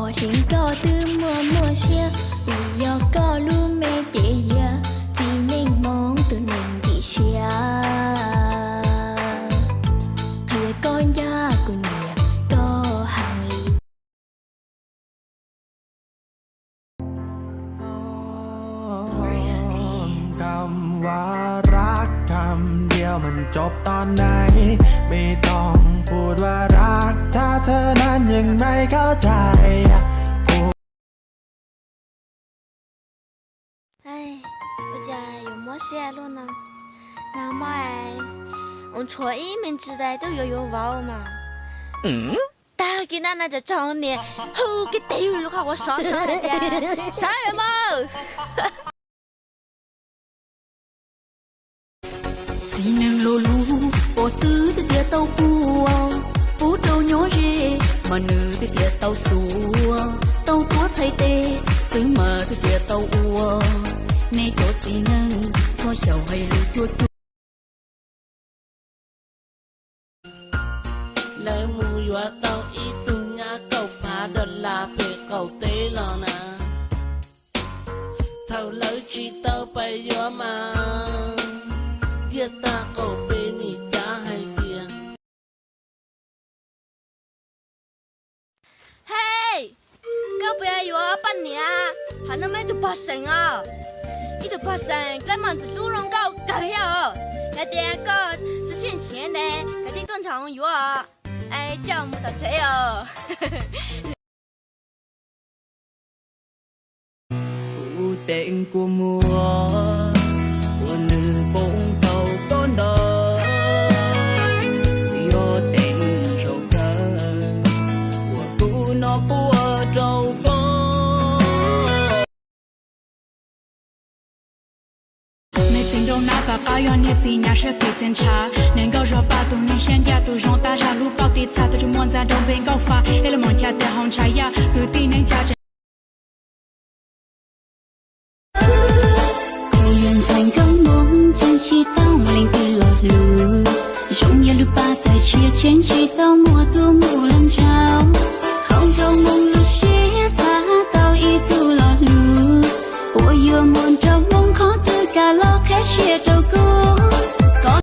Tseem koj twb muaj muaj siab, vim yog koj lub me cev hiav, txiv neej Hmoob tus neeg dim siab. Qhia koj ncaj kuv nyiam koj heev li. เอ้ย ua cas yuav mob siab luaj no. Nag hmo es ua tshuav ib me ntsis tas twb yuav yuav vauv mas. Tag kis na na cov tsoom niam hu kiag tig lub qhov quav sov sov hais tias sawv mas. Txiv neej lo lus pom xwb twb tias tau puas, pub rau nyob ze mas nws twb tias tau xuas, tau tuav txhais tes xwb mas twb tias tau ua. Nej cov txiv neej txhob xyaum hais lus cuaj cuaj. Lawv mus yuav tau ib tug nyab kaum phav dollar pem qaum teb los na. Thaum lawv tsis tau pais yuav mas, ntiag tag qaum pem nim cav hais tias, Hej, koj puas yuav poj niam? Hov no muaj ib tug pog seem os, ib tug pog seem tab mas ntxim hlub zoo nkauj kawg thiab os. Yog tias koj tsis siab ntshiav ntawd koj thiaj tuaj nrog yuav, es coj mus tom tsev os. Kuv teem kua muag uas nws poob tau koj ntawd, yog teem zaum kawg uas kuv no quaj rau koj. Nws txiv nraug nab tom qab yog niag txiv nyav siab phem txias ntshav, nws nkauj zog paj tus neeg siab ncaj tus zoo tab zaj hlub koj tiv txha tus tsis muaj ntxa rau npe nkauj fa ib lub moos chav tias haus ntshav yaj kwv tij neej tsa tseem Kuv yog ntxhais nkauj Hmoob tseem tsis tau muaj leej twg los hlub, zoo yog lub paj tawg tshiab tseem tsis tau muaj tus mus los ntsauv, haus nrog Hmoob lub siab xav tau ib tug los hlub, puas yuav muaj nraug Hmoob qhov twg kam los qheb siab rau kuv. Koj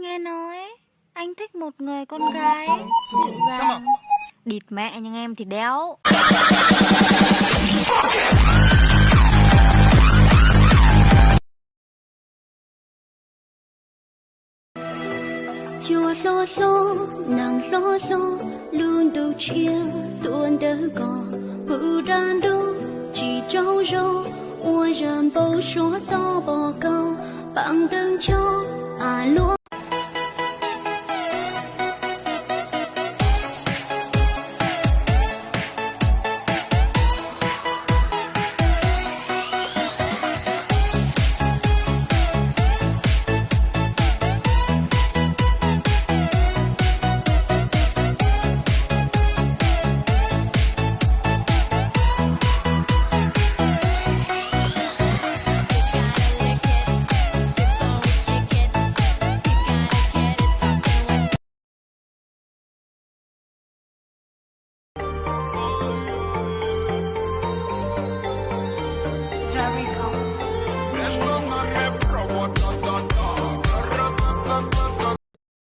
Nghe nói anh thích một người con gái. Đi mẹ nhà em thì đéo. Cua hlob hlob, neeg hlob hlob, lub ntuj tshiab tuaj ntawm koj, pw dab ntub tsis tsaug zog, ua zaj npau suav tos pom koj, pam ntawm nchuav a luaj.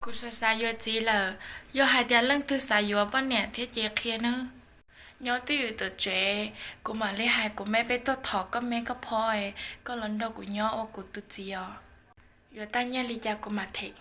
Kuv xav xav yuav txiv lawm, yog hais tias leej twg xav yuav poj niam thiab ces qhia nawb. Nyob twj ywm tom tsev, kuv mam li hais kuv me peb tuaj thov koj me koj phob, koj los nrog kuv nyob ua kuv tus txiv os. Yuav tau nyiaj li cas kuv mam them.